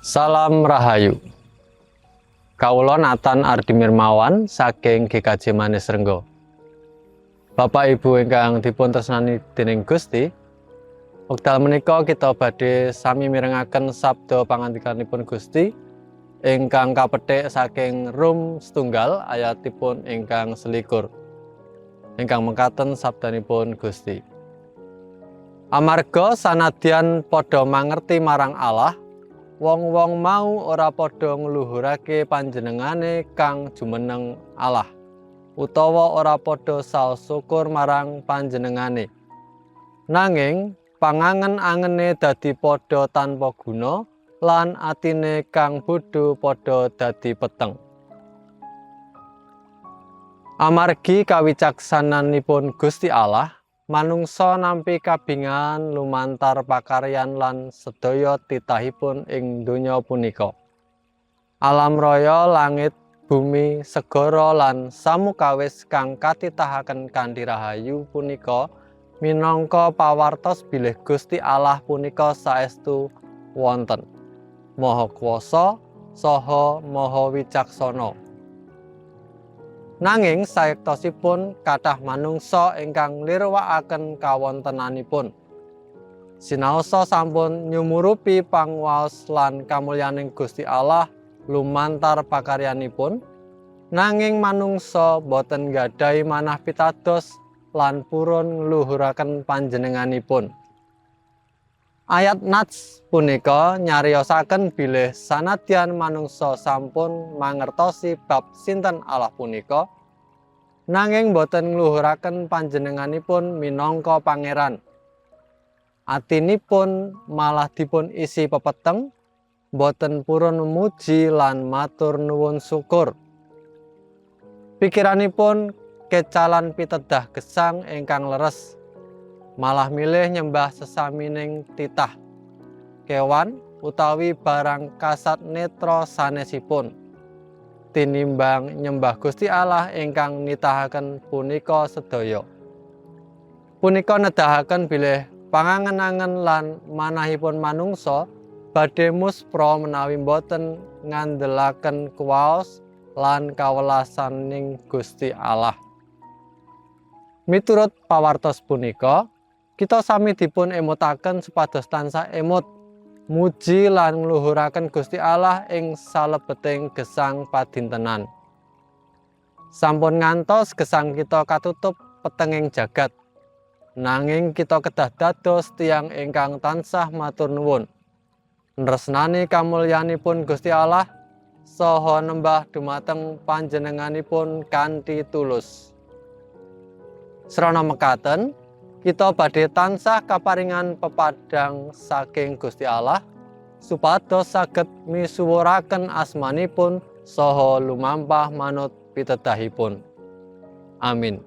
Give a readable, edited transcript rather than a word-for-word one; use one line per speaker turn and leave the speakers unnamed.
Salam Rahayu. Kawula Nathan Ardi Mirmawan saking GKJ Manisrenggo. Bapak Ibu ingkang dipun tresnani dening Gusti, wekdal menika kita badhe sami mirengaken sabda pangandikanipun Gusti ingkang kapethik saking Rum 1 ayatipun ingkang 21. Ingkang mekaten sabdanipun Gusti. Amarga sanadyan padha mangerti marang Allah, wong-wong mau ora padha ngluhurake panjenengane kang jumeneng Allah, utawa ora padha saos syukur marang panjenengane. Nanging pangangen-angene dadi padha tanpa guna lan atine kang bodho padha dadi peteng. Amargi kawicaksananipun Gusti Allah, manungsa nampi kabingahan lumantar pakaryan lan sedaya titahipun ing donya punika. Alam raya, langit, bumi, segara lan samukawis kang katitahaken kanthi rahayu punika minangka pawartos bilih Gusti Allah punika saestu wonten, Maha Kuwasa saha Maha Wicaksana. Nanging sayektosipun kathah manungsa ingkang nglirwakaken kawontenanipun. Sinaosa sampun nyumurupi panguwaos lan kamulyaning Gusti Allah lumantar pakaryanipun, nanging manungsa boten nggadahi manah pitados lan purun ngluhuraken panjenenganipun. Ayat nats punika nyariosaken bilih sanadyan manungsa sampun mangertosi bab sinten Allah punika, nanging boten ngluhuraken panjenenganipun minangka pangeran. Atinipun malah dipun isi pepeteng, boten purun memuji lan matur nuwun syukur. Pikiranipun kecalan pitedah gesang ingkang leres, malah milih nyembah sesamining titah, kewan utawi barang kasat netra sanesipun, tinimbang nyembah Gusti Allah ingkang nitahaken punika sedaya. Punika nedahaken bilih pangangen-angen lan manahipun manungsa badhe muspra menawi boten ngandelaken kuwaos lan kawelasaning Gusti Allah. Miturut pawartos punika, kita sami dipun emutaken supados tansah emut muji lan ngluhuraken Gusti Allah ing salebeting gesang padintenan. Sampun ngantos gesang kita katutup petenging jagat. Nanging kita kedah dados tiyang ingkang tansah matur nuwun, nresnani kamulyanipun Gusti Allah saha nembah dumateng panjenenganipun kanthi tulus. Srana mekaten, kita badhe tansah kaparingan pepadang saking Gusti Allah supados saged misuwuraken asmanipun saha lumampah manut pitedahipun. Amin.